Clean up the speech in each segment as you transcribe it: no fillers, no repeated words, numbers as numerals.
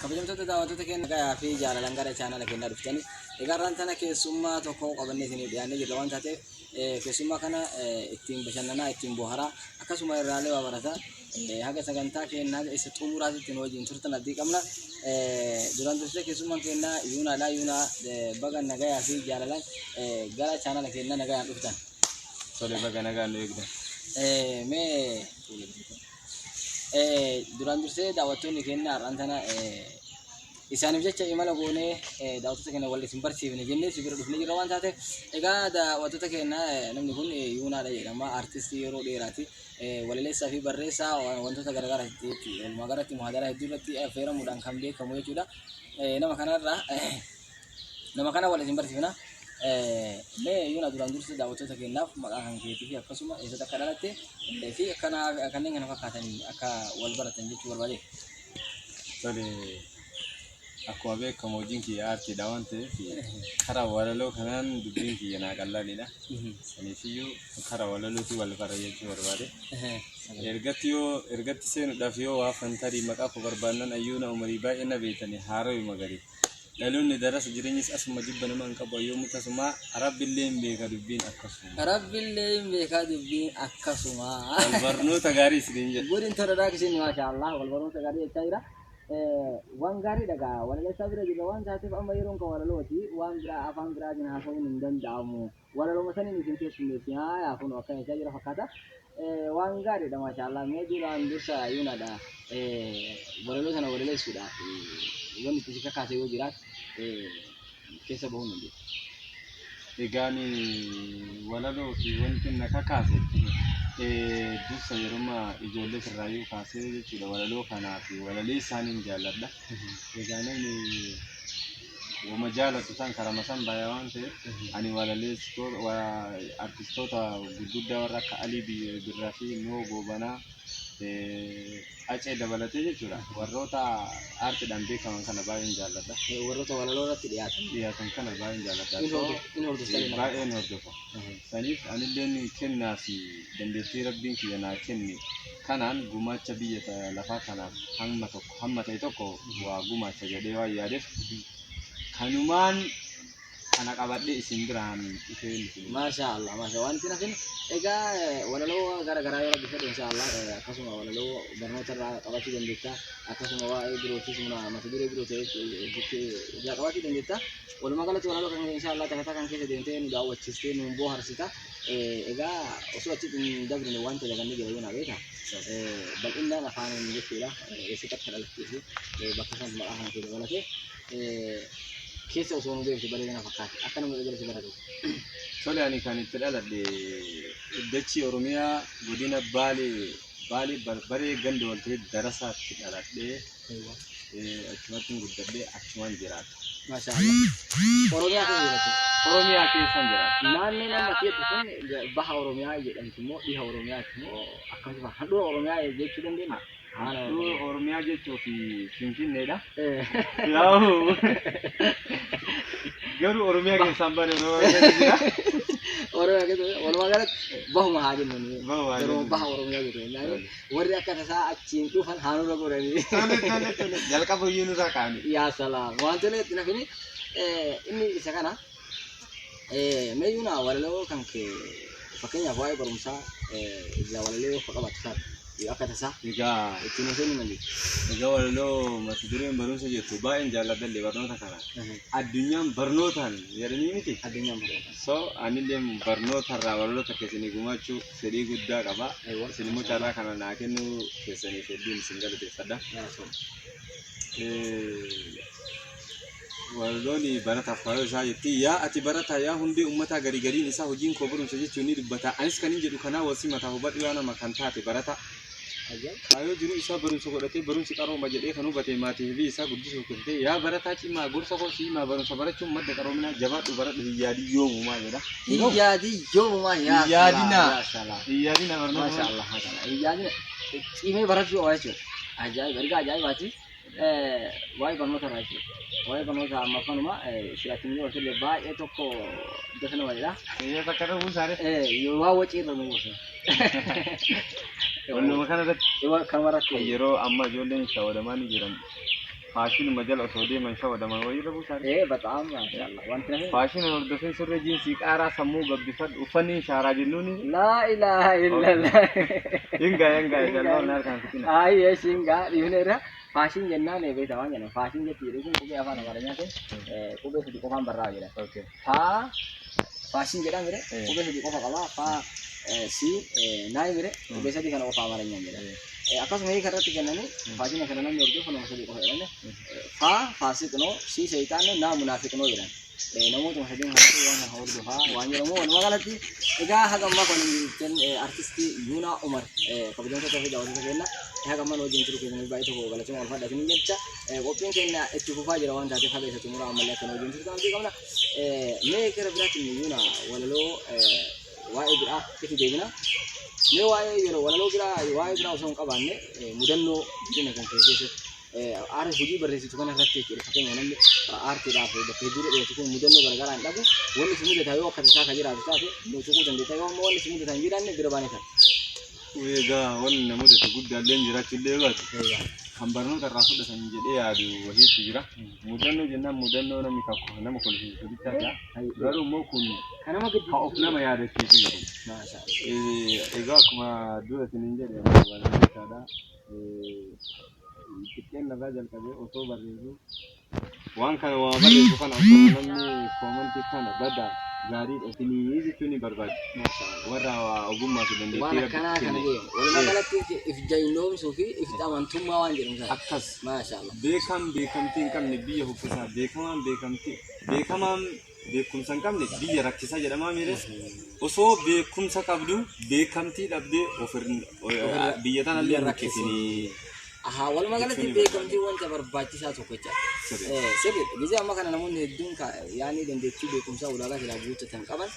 Kabajamtoota daawwattoota keenya nagayaa fi jaalalaan gara chaanala keenyaa dhuftani. Egaa har'aan tana keessummaa tokko qabannee isinii dhiyaannee jirra waan taateef keessummaa kana ittiin bashannanaa, ittiin boharaa akkasuma irraalee waa barata. Haga sagantaa keenya haga isa xumuraatitti nu wajjin turtan abdii qabna. Duraan dursee keessummaan keenya Yuunaadha. Yuunaa baga nagayaa fi jaalalaan gara chaanala keenyaa nagayaan dhuftan. Tole baga nagaan nu eegdan. Mee Duraan dursee daawwattoonni keenya har'aan tana isaaniif jecha imala goonee daawwattoota keenya wal isin barsiifne jennee si bira dhufnee jirra waan taateef egaa daawwattoota keenya namni kun Yuunaadha jedhama artistii yeroo dheeraati walaleessaa fi barreessaa wantoota garaagaraatti jechuudha walumaa galatti muhaadaraa hedduu irratti affeeramuudhaan kan beekamu jechuudha nama kanarraa Nama kana wal isin barsiifna. Mee Yuuna duraan dursa daawwattoota keenyaaf maqaa kan keetii fi akkasuma eessatti akka dhalatte fi akkana kanneen kana fakkaatan akka wal baratan jechuu barbaade. Tole akkuma beekamu hojiin kiyya aartiidha waan ta'eef karaa walaloo kanaan dubbiin kiyya naa qallaaliidha. Saniifiyyuu karaa walalootiin wal bara jechuu barbaade. Ergatti yoo ergatti seenuudhaaf yoo waa fantarii maqaa koo barbaannan Ayyuuna Umarii baay'ee na beektanii haarayuma garii. Dhaloonni darasa jireenyis asuma jibba nama hin qabu yoomuu tasuma rabbillee hin beeka dubbiin akkasuma. Rabbillee hin beekaa dubbiin akkasuma. Wal barnoota gaarii isiniin jedha. Good introduction maasha Allah wal barnoota gaarii jechaa jira. Waan gaarii dhagaa walaleessaa bira jirra waan taateef amma yeroon kan walalooti waan biraa afaan biraatiin haasa'uun hin danda'amu. Walaloma saniin isin keessummeessi haa yaa kun akkana jechaa jira fakkaata. Waan gaariidha maashaallah mee duraan dursa yuunaadha walaloo sana walaleessuudhaaf wanni itti si kakaase yoo jiraate keessa bahuun dandeessa. Egaan walaloo fi wanti na kakaase dursa yeruma ijoollee sirraayyuu kaasee jechuudha walaloo kanaa fi walalee isaaniin jaalladha. Egaa namni wama jaalatu san karama san baya waan ta'eef ani walaleessitoota artistoota gurguddaa warra akka Alii Birraa fi Noo Goobanaa Acee dabalatee jechuudha warroota aartiidhaan beekaman kana baay'een jaalladha. Warroota walaloo irratti dhiyaatan. Dhiyaatan kana baay'een jaalladha. In hordoftanii nama. Baay'een hordofa. Saniif anilleen kennaa fi dandeettii rabbiin kiyya naa kenne kanaan gumaacha biyya lafaa kanaaf hamma tokko hamma ta'e tokko waa gumaacha jedhee waan yaadeef kanumaan kana qabadhee isin biraan dhufee isin Maashaa Allah maashaa waan isin hafin egaa walaloo gara garaa yoo rabbi fedhe insha Allah akkasuma walaloo barnoota irraa qabachuu dandeetta akkasuma waa'ee birootis mata duree biroo ta'e irraa qabachuu dandeetta walumaa galatti walaloo kan insha Allah takataa kan keessa deemtee nu daawwachiistee nu booharsita egaa osoo achitti hin dabrine wanta dagannee jira yoo na beeka bal'innaan afaaniin jechuudha eessatti akka dhalattee fi bakka san maqaa kan kee dabalatee keessa osoo nu deebite bareeda na fakkaata akka nama jala si baratu. Tole ani kan itti dhaladhe dachii Oromiyaa godina Baalee Baalee Barbaree ganda walta'ee Darasaatti dhaladhee achumatti guddadhee achumaan jiraata. Maashaa Allah. Oromiyaa keessa jiraatu. Oromiyaa keessan jiraata. Naannoon amma jettu kun baha Oromiyaa jedhamti moo dhiha Oromiyaati moo akkamitti baha? Handhuura Oromiyaa jechuu dandeenya? Haala Handhuura Oromiyaa jechuu fi Finfinneedha. Yaa'u. Garuu Oromiyaa keessaan bane Oromiyaa keessa jira. Oromiyaa keessa walumaa galatti bahuma haa jennu. Bahuma haa Garuu jennu. baha Oromiyaa jedhu jennaan warri akka tasaa achiin dhufan haa nurra godhanii. Tole tole tole jalqaba iyyuu nurraa kaa'anii. Yaa salaam wantoonni itti nafini inni isa kana mee yuuna walaloo kan kee fakkeenyaaf waa'ee barumsaa irraa walaloo yoo qabaattu taate yoo akka tasaa Egaa ittiin osoo hin malee. Egaa walaloo mata dureen barumsa jettu baay'een jaalladhallee barnoota kana. Addunyaan barnootaan jedhanii miti. Addunyaan barnootaan. So anillee barnoota irraa walaloo takka isinii gumaachuu fedhii guddaa qaba. Isin immoo carraa kana naa kennuu keessaniif hedduun isin galateeffadha. Walaloon barataaf kaayyoo isaa jetti. Yaa ati barataa yaa hundee uummataa gari gariin isaa hojiin koo barumsa jechuun ni dubbata. Anis kanin jedhu kanaa wal simataa hubadhu yaa nama kan taate barataa. Kaayyoo jiruu isaa barumsa godhatee barumsi qarooma jedhee kan hubate maatii fi isaa guddisuuf kutatee yaa barataa cimaa gorsa koo siimaa barumsa barachuun madda qaroominaa jabaadhu baradhu hin yaadin yoomumaa jedha. Hin yaadin yoomumaa yaa Hin yaadinaa. yaa salaam. Hin yaadinaa barnoota. Maasha Allah maasha Allah. Hin yaadina cimee barachuu qaba jechuudha. Ajaa'iba ergaa ajaa'ibaati. Waa'ee barnoota irraa jechuudha. Waa'ee barnoota amma akkanuma silaatiin yoo illee baay'ee tokko dasa nama jedha. Yoo takka ta'uu buusaare. Yoo waa wacii irra nu buusa. Walluma kana irratti Yoo kanuma irratti yeroo amma ijoolleen shawwadamaa ni jiran. Faashinuma jala osoo deeman shawadaman wayii irra buusaa. Bataam maashaallah wanti namni. Faashina hordofin surree jiinsii qaaraa sammuu gabbifadhu uffanni shaaraa jennuuni. Laa ilaaha illallah. Hingaa hingaa jalloon harkaan fitina. Ayi shingaa dhiifneerra faashin jennaan beektaa waan jedhan faashin jetti jedhu kun qubee afaan Amaarinyaatiin qubee sadi qofaan barraa jedhan. Faa faashin jedhaa mire qubee sadi qofa qaba faa si naay mire qubee sadi kana qofa Amaarinyaan jedhan. Akkasuma hiika irratti kennanii faashina kana namni hordofu nama sadi qofa jedhan. Faa faasiqnoo si seexaanoo naa munaafiqnoo jedhan. Namootuma sadiin kanatti waan kana hordofaa waan jedhamu walumaa galatti egaa haga ammaa kan jirtan artistii Yuunaa Umar kabajamtoota fi daawwattoota keenya haga ammaa nu wajjin turu keessaniif baay'ee tokko galatooma ulfaadha isiniin jecha qophiin keenya itti fufaa jira waan taateef haga isa xumuraa ammallee akka nu wajjin turtan abdii qabna. Mee gara biraatiin Yuunaa walaloo waa'ee biraa itti deebina. Mee waa'ee yeroo walaloo biraa waa'ee biraa osoo hin qabaanne mudannoo jireenya kan kee keessatti aara hojii barreessitu kana irratti jechuudha. Fakkeenya namni aartiidhaaf bakka hedduu dhiyeessu kun mudannoo garaagaraa hin dhabu. Wanni si mudataa yoo akka tasaa kan jiraatu taate nu tuquu dandeetta. Yoo ammoo wanni si mudataa hin jiraanne bira baanee ta'a. Egaa wanni na mudate guddaallee jiraachuu baatu kan barnoota irraa fudhatan jedhee yaadu wahiitu jira. Mudannoo jennaan mudannoo namni kakku nama kolfisiisu bichaa jira. Garuu immoo kun Kanama ka of nama yaadachiisu jedhu. Maashaa. Egaa akkuma dura isiniin jedhe barreessaadha. Xiqqeen irraa jalqabee osoo barreessu waan kana waa barreessu kana osoo namni koomantii kana bada gaariidha isinii jechuun ni barbaada. Warra ogummaa fi Waan dandeettii akkanaa kana kenne. deemu. Walumaa galatti if jayinoomsuu fi if amantummaa waan jedhamu sana. Akkas. Maashaallah. Beekaan beekamtii hin qabne biyya huffisaa beekamaan beekamtii beekamaan beekumsa hin qabne biyya rakkisaa jedhamaa miire osoo beekumsa qabdu beekamtii dhabdee biyya tanallee hin rakkisinii. Ahaa walumaa galatti Jechuun ni beekamtii wanta barbaachisaa tokko jecha. Sirri gizee amma kana namoonni hedduun yaani dandeettii beekumsaa ulaagaa silaa guuttatan qaban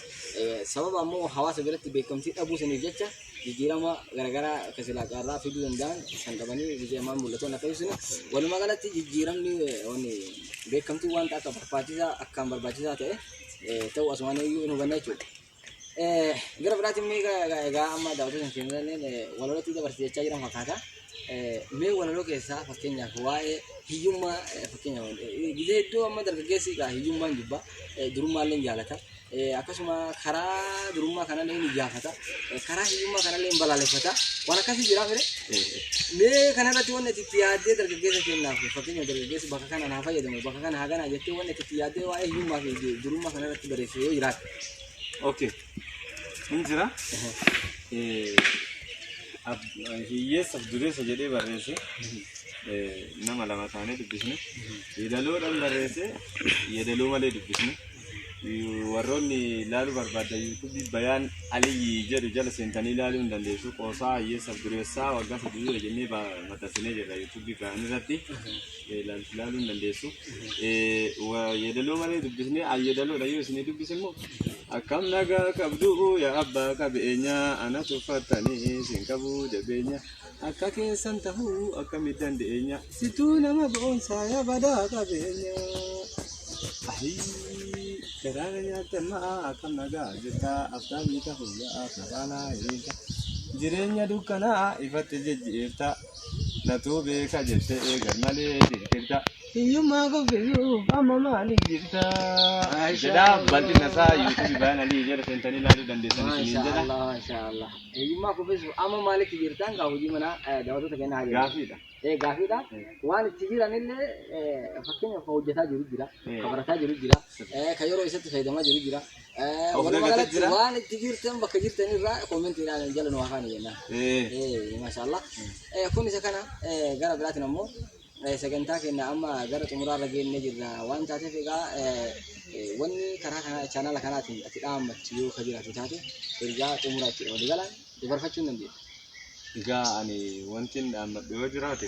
sababa ammoo hawaasa biratti beekamtii dhabuu saniif jecha jijjiirama garaagaraa akka silaa carraa fiduu danda'an san dhabanii gizee ammaa mul'atoon akka ibsinu walumaa galatti jijjiiramni wanni beekamtii wanta akka barbaachisaa akkaan barbaachisaa ta'e ta'uu asumaan iyyuu hin hubanna jechuudha. Gara biraatiin mee egaa amma daawwattoota keenya walalootti dabarsi jechaa jiran fakkaata. Mee walaloo keessaa fakkeenyaaf waa'ee hiyyummaa fakkeenyaaf gizee hedduu amma dargaggeessi egaa hiyyummaan jibba durummaallee hin jaalata. Akkasuma karaa durummaa kanallee ni ijaafata. Karaa hiyyummaa kanallee hin balaaleffata. Waan akkasii jira mire. Mee kanarratti wanni ati itti yaaddee dargaggeessa kennaaf fakkeenyaaf dargaggeessi bakka kana naa fayyadamu bakka kana haa ganaa jettee wanni ati itti yaaddee waa'ee hiyyummaa fi durummaa kanarratti barreessu yoo jiraate. Okay. Hin jira. Hiyyeessaaf dureessa jedhee barreesse nama lama taanee dubbisne. Yeedaloodhaan barreesse yeedaloo malee dubbisne. Warroonni ilaaluu barbaadan yuutuubii Bayaan Aliyyi jedhu jala seentanii ilaaluu hin dandeessu. Qoosaa hiyyeessaaf dureessaa waggaa sadii dura jennee maxxansinee jirra yuutuubii Bayaan irratti ilaaluu hin dandeessu. Yeedaloo malee dubbisne yeedaloodha yoo isinii dubbise immoo akkam nagaa qabdu yaa abbaa qabeenyaa ana tuffattanii isin qabu jabeenya akka keessan tahuu akkamitti dandeenya situu nama boonsaa yaa badaa qabeenya. Ahii garaana nyaatamaa akkam nagaa jirta aftaanii tahuu yaa kafaanaa hiriirta jireenya dukkanaa ifatti jijjiirta natuu beeka jettee eegan malee dirqirta. Hiyyummaa kuffisuuf amma maaliif jirta? Jedhaa bal'ina isaa yuutuubii Bayaan Alii jala seentanii ilaaluu dandeessan isiniin jedha. Maashaallah maashaallah. Hiyyummaa kuffisuuf amma maalitti jirtan gaa hojii manaa daawwattoota keenya haa jedhu. Gaafiidha. Gaafiidha. Waan itti jiran illee fakkeenyaaf kan hojjetaa jiru jira, kan barataa jiru jira, kan yeroo isatti fayyadamaa jiru jira. Of Walumaa dagatee galatti jira. waan itti jirtan bakka jirtan irraa koomentiidhaan jala nu hafaan jennaan. Maashaallah. Kun isa kana gara biraatiin ammoo sagantaa keenya amma gara xumuraarra geennee jirra waan taateef egaa wanni karaa kana chaanala kanaatiin ati dhaammattu yoo ka jiraatu taate ergaa xumuraa jechuudha walii galaan dabarfachuu hin dandeenya. Egaa ani wanti hin dhaammadhu yoo jiraate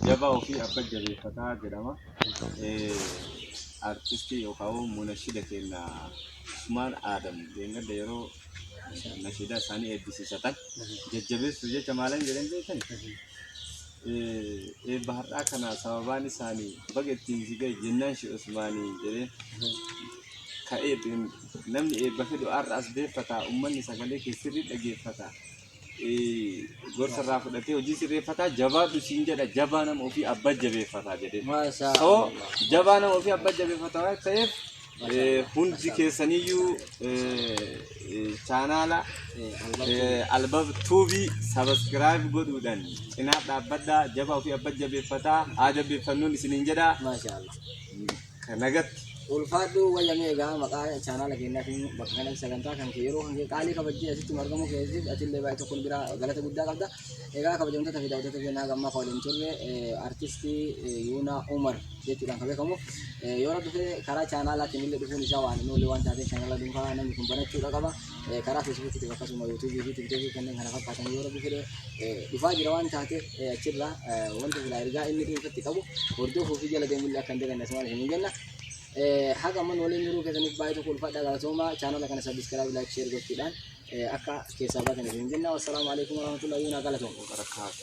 jabaa ofii abba jabeeffataa jedhama. Artistii yookaan munashida keenya Usmaan Aadam deengada yeroo nashidaa isaanii eebbisiisatan jajjabeessuuf jecha maalan jedhan beekan eebba har'aa kana sababaan isaanii baga ittiin si gahe jennaan shi Usmaanii jedheen ka'ee namni eebba fedhu har'a as deeffata uummanni sagalee kee sirrii dhageeffata. gorsa irraa fudhatee hojii sirreeffataa jabaadhu siin jedha jabaa nama ofii abbaa jabeeffataa jedhee. Maashaa So Allah. jabaa nama ofii abbaa jabeeffataa waan ta'eef hundi keessaniyyuu chaanaala Albab Tuubii subscribe godhuudhaan cinaa dhaabbadhaa jabaa ofii abbaa jabeeffataa haa jabeeffannuun isiniin jedhaa Maashaa Allah. nagatti. Ulfaadhu wayyamee egaa maqaa chaanaala keenyaatiin bakka kanatti sagantaa kan kee yeroo kan kee qaalii kabajjee asitti argamu keessiif atillee baay'ee tokkoon biraa galata guddaa qabda. Egaa kabajamtoota fi daawwattoota keenyaa gammaa kan waliin turre artistii Yuunaa Umar jechuudhaan kan beekamu yoo rabbi fedhe karaa chaanaalaatiin illee dhufuun isaa waan hin oolle waan taateef chaanaala dhuunfaa namni kun banachuudha qaba. Karaa feesbuukiitiin akkasuma yuutuubii fi tiktookii kanneen kana fakkaatan yoo rabbi fedhe dhufaa jira waan taateef achirraa wanta silaa ergaa inni dhuunfatti qabu hordofuu fi jala deemullee akka hin daganne asumaan isin jenna. Haga amman waliin jiruu keessaniif baay'ee tokko ulfaadhaa galatoomaa chaanala kana subscribe like share gochuudhaan akka keessaa baatan isin jenna. Wassalaamu alaikum warahmatullahi wabarakatuh. Barakaatu.